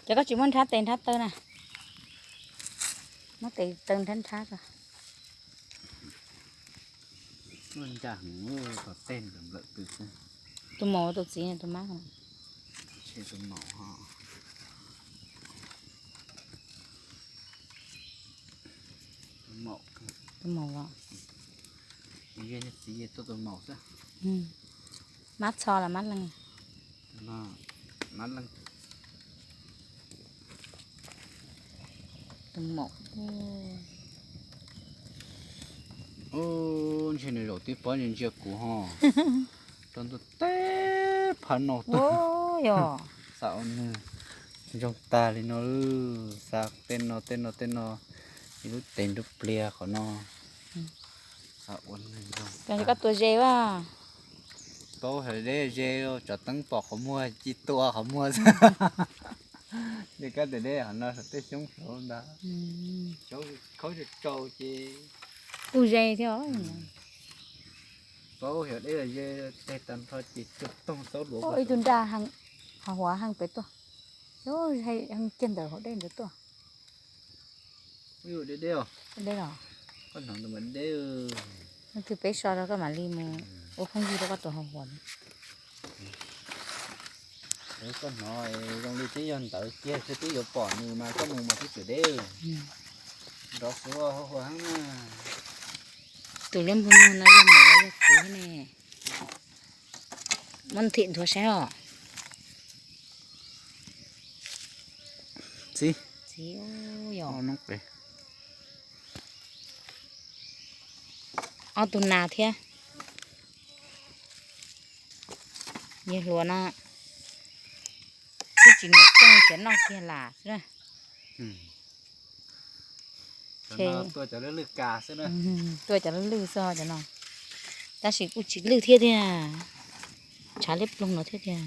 Ces koj tsis muab nrhab tes nrhab taw na. Muab tes taw nrhab nrhab tso. Muaj ncaj heev, tom tej nplawm pw xwb. Tus maum tus txiv tus mab. Tus maum ho. Tus maum los. Txiv tuaj tus maum xwb. Mab txho los mab leej? Mab leej. Tus maum. Ub, ntshe nws zaum tib pob ntsia ntsia kuv ho. Rau ntuj teb phav no tuaj. Xav ua nws zoo tag li no, xav tej no tej no tej no, ib lub tes nruab pliag qhov no. Xav ua nws zoo. Koj tua ze a? Paub hais deb ze, tso teeb pom qhov muag ci tua qhov muag. Ces kab tes deb qhov no saum tej xyoob hlob ntag. Khaub tsau tsau ces kuj ze thiab. Paub hais deb ze, teg tag nrho ces cuag toog xaub luav. Ib tug nraj ho huav heej pem tuaj. Heej kiag ntawm hauv dej ntawd tuaj. Deb deb os. Deb los? Koj hnov ntawd mas deb. Leej twg peb so rau koj mam li mus ua phooj ywg rau koj tus hau huam. Koj hnov zoo li twb yog ntawd kiag xwb, twb yuav pom nws mas koj mus mas twb tseem deb. Nrov xwb hau huam heev na. Tus liab npog no yog maum los yog txiv thiab ne? Muab nthim nthuav saib os. Txiv. Txiv. Ob tug nas thiab. Yawg hluas no twb tsis niam coj khiav noj kiag las xwb na. Tuaj cov lwj lwj xwb cov no, tab sis kuj tsis lwj thiab tiag. Tshav liab ploog no thiab tiag.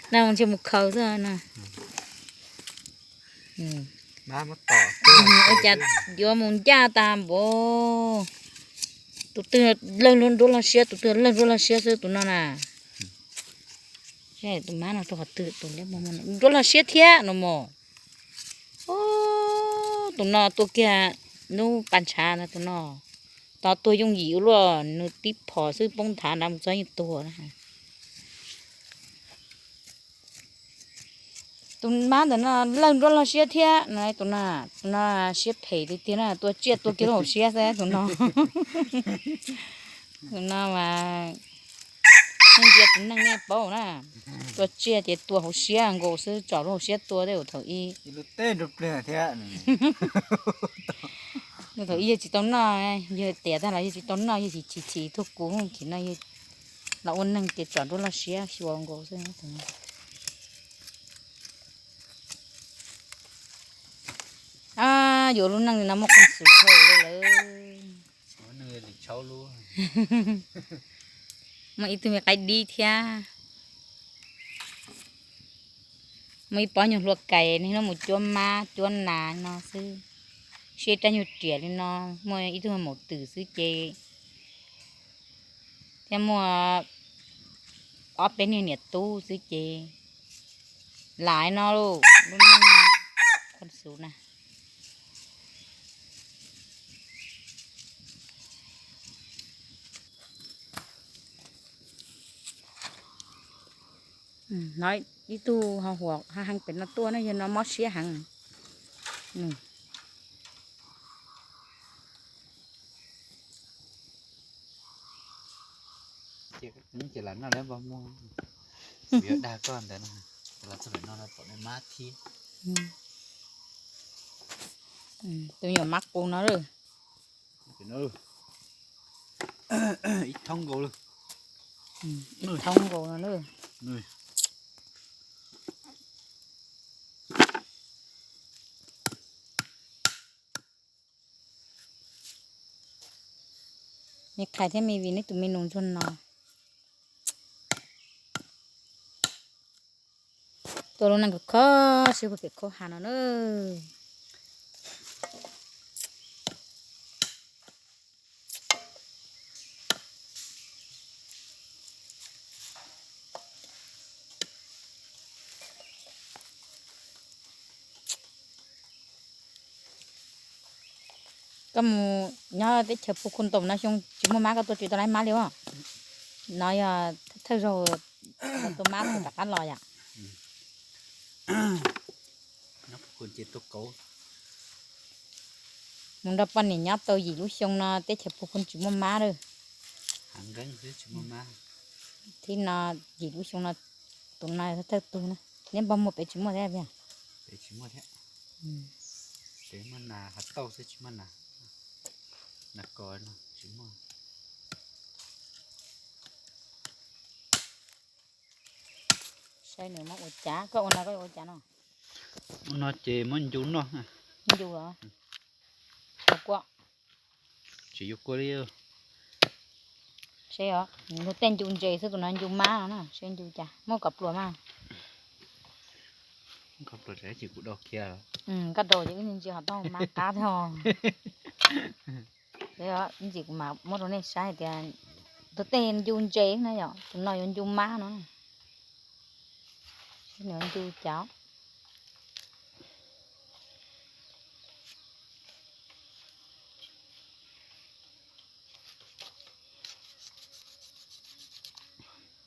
No ntshe mus khaws xwb no. Ua cas yuav mus ncaj tas npaum. Tus twg lawg nruab loj siab, tus twg lawg nruab loj siab xwb tus no na. Tus mab no rau qhov twg, tus liab nruab loj siab thiab no mos. Tus no tua kiag hnub pas ntshav no, tus no tos tuag yooj yim ua luaj, nws tib phom xwb poob nthav nrad mus txog yeej tuag na. Tus mab ntawm no lawg nruab loj siab thiab no, tus no, tus no siab phem tiag tiag na, tua tsiaj tua kiag lub hauv siab xwb tus no. Tus no mas nej ntsia tus neeg nej paub na, tua tsiaj ces tua hauv siab nkaus xwb, tsom lub hauv siab tua tej thaum ub. Thaum ub yawg tsis tau noj, yawg tiav tag los yawg tsis tau noj, yawg chim chim chim tuag kuv, tsis no yawg los ua neeg ces tsom nruab loj siab xyuas nkaus xwb. Yuav lub neej no muaj qhov xwm dhau lawm. Muaj ib tug me qaib dib thiab. Muaj ib pob nyuag hlua kais, niaj hnub mus cuab mab cuab nas no xwb. Siab rab nyuag riam li no, muaj ib tug maum twm xwb ces thiab muaj ob peb niag niam tub xwb ces lam no lub neej qhov xwm na. No ib tug ho huam ho heev pem no tuaj na, yog no mob siab heev. Ces lam noj lawv npog muag, kuv yuav dag koj ntawd no, los txog pem no pom mab thiab. Tus me nyuam mab qus no lawm. Ib thoob nkaus lawm. Ib thoob nkaus no lawm. Me Khais thiab Me Vim neb tus me nus ntsuag no. Tuaj lub neej khov kho siab puag pem khaub ha no na. Koj mus nyob teb chaws Phu Khu Ntoos no xyoo tsis muaj mab koj tuaj tsis tau laib mab li os. No yog thawj zaug tua mab thaum rov qab los yom. Mus nrog poj niam nyob tau yim lub xyoo no teb chaws Phu Khu tsis muaj mab lawm. Thib no yim lub xyoo no tus no thawj tug na. Neb npog muag pem tsis muaj thiab. Saib nws muab ua cas, koj ua no koj ua cas no? Ua no ces muab ncu noj. Ncu los? Ua kua? Tsis yuav kua li. Seb os, ncu tej ncu ntses xwb, tus no ncu mab no na, seb ncu cas, muab kom pluas mas. Koj pluas ces kuv dau kiag. Koj dau ces wb ntsia ho tau mab qab thiab. Ib ntsis kuv mam muab rau nej saib hais tias tus tej ncu ntses na yom, tus no yuav ncu mab no. Seb nws ncu cas.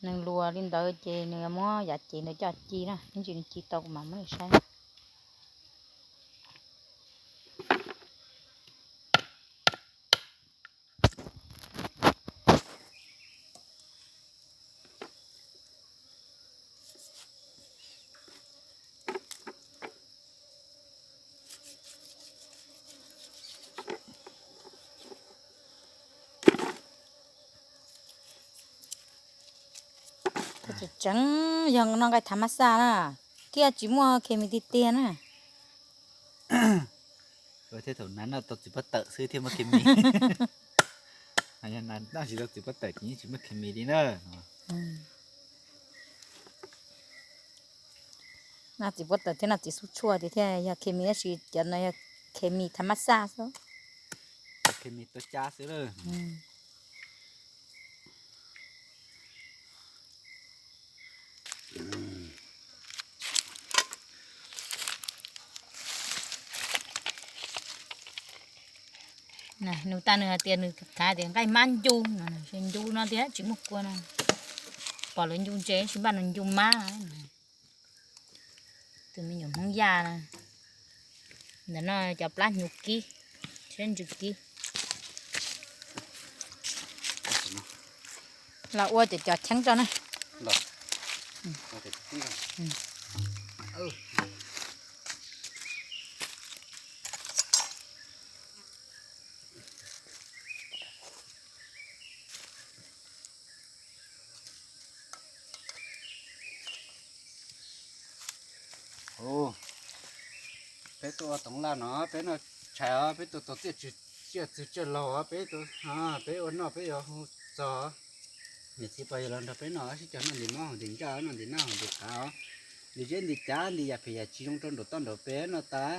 Nws luas li ntawd ces nws muab yav cev ntawd coj ci na, ib ntsis nws ci tau kuv mam muab saib. Tseem tseem yog noj nqaij thav mab xaj na, thiaj tsis muaj khes mis tiag tiag na. Thiab thaum nav noj tau txiv pob tawm xwb thiaj muaj khes mis. Noj tsis tau txiv pob tawm ces yeej tsis muaj khes mis li na. Noj txiv pob tawm thiab noj txiv xub tshuaj tias thiaj yog khes mis, tab sis cov no yog khes mis thav mab xaj xwb. Khes mis tuav cab xwb lawm. Nws tas nws hais tias nws khav tias nqaij mab ncu, ncu no tias tsis muaj kua no. Pom lawv ncu ntses tsis npaj nws ncu mab. Tus me nyuam Hmoob Yaj na. Ntawm no cov plab hnyuv kib, siab ntsws kib. Los ua cov cov cheeb tso na. Peb tuaj ua toov laj no peb noj tshais os, peb tuaj tau tsiaj txwg tsiaj laug os, peb, peb ua noj peb yuav hu txog. Niam txiv pog yawg los nrog peb noj sib cog noj ntim mob haus ntim ntsaj noj ntim nab haus ntim qav os. Ntim zeb ntim cav ntim yam phem yam tsis zoo rau nraum toj nraum pem no tas.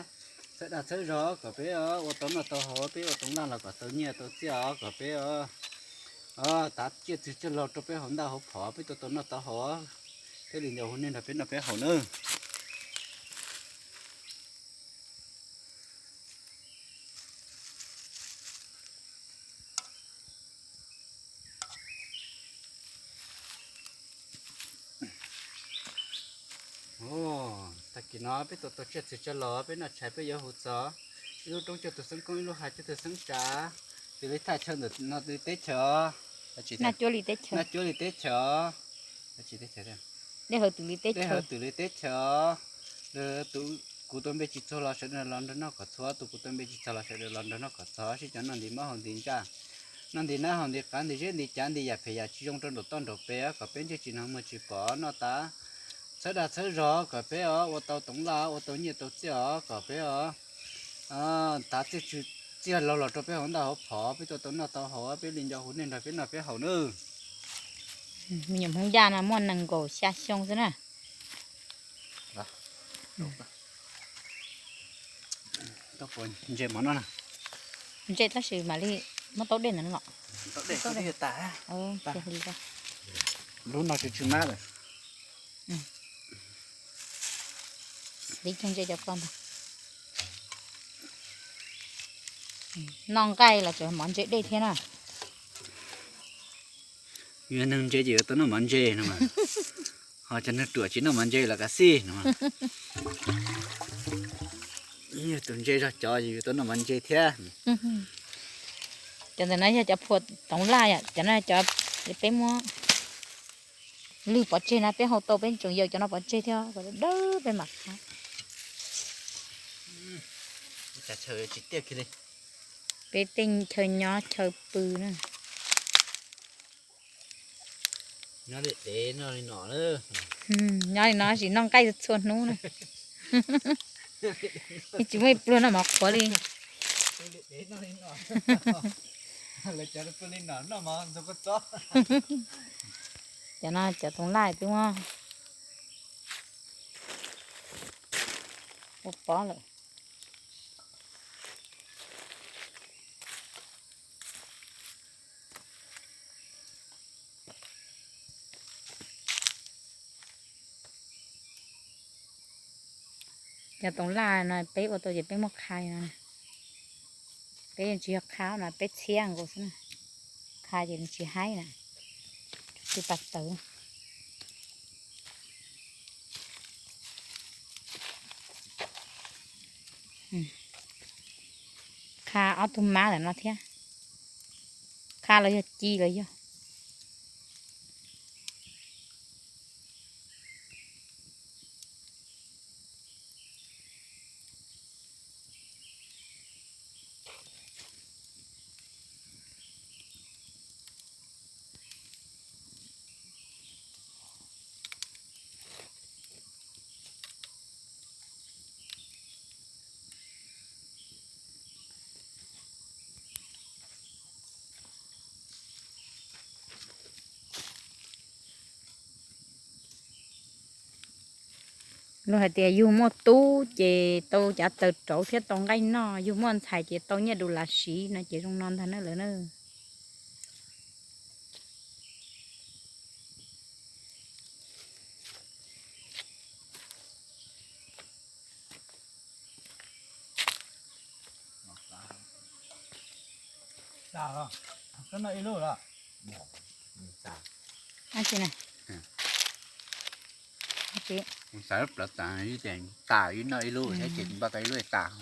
Txhawb dag txhawb zog kom peb ua tau noj tau haus, peb ua toov laj los kom tau nyiaj tau txiaj os, kom peb tav tsiaj txwg tsiaj laug rau peb hauv ntaj hauv phom peb tuaj tau noj tau haus. Peb li ncaus hu nej nrog peb noj peb haus nawb. Tag kis no peb tuaj tau tsiaj txwg tsiaj laug peb noj tshais peb yuav hu txog. Ib lub roob cuaj tug xeeb koob, ib lub hav cuaj tug xeeb tsav. Xws li thaj chaw ntawm no li teb chaws, noj cuab li teb chaws, dej hawv twm li teb chaws. Tus kuv tua npe tsis txog los sawv daws los nrog noj kom txhua, tus kuv tua npe tsis txog los sawv daws los nrog noj kom txhua, sib cog noj ntim mob haus ntim ntsaj, noj ntim nab haus ntim qav ntim zeb ntim cav ntim yam phem yam tsis zoo rau nraum toj nraum pem kom peb ntsej tsis nag muag tsis pom noj tas. Txhawb dag txhawb zog kom peb os ua tau toov laj ua tau nyiaj tau txiaj os kom peb os tav tsiaj txwg tsiaj laug los rau peb hauv ntaj hauv phom peb tuaj tau noj tau haus, peb li nco hu nej nrog peb noj peb haus nawb. Me nyuam Hmoob Yaj no muaj nees nkaum xya xyoo xwb na. Ntse mov no na. Ntse tab sis mam li muab taub dej ntawd los. Lub no tsis tsw mab lawm. Li cog ntse cov ko ntag. Noj nqaij los tseem mov ntse dej thiab na. Yog neeg ntse ces yuav tau noj mov ntse no mas, ho cov neeg ruam tsis noj mov ntse los kav xij no mas. Yog tus ntse zog cov yuav tau noj mov ntse thiab. Cov ntawm no yog cov phua toov laj yom, cov no cov peb muab lwg pov tseg na, peb hau tau peb tseem yawm cov no pov tseg thiab, dawb peb mam qha. Peb tej chaw nyob chaw pw na. Nyob li no tsis noj nqaij txhua hnub na. Yeej tsis muaj ib pluag noj mov qhuav li. Cov no cov toov laj twb muab ua pob lawm. Cov toov laj no peb ua tau ces peb muab qha no. Peb yeej tsis yog qha no, peb txhiab nkaus xwb na. Qha ces nws tsis haib na, tsis tas tawv. Qha ob tug mab ntawm no thiab. Qha los yog ci los yog. Luag hais tias yug muaj tub ces tau cav taws rauv thiab tau nqaij noj, yug muaj ntxhais ces tau nyiaj du lav siv no ces zoo no ntag na lawm na. Xav lub plawv tas, tas ib noj ib lub thiab ces npaj tau ib lub tas.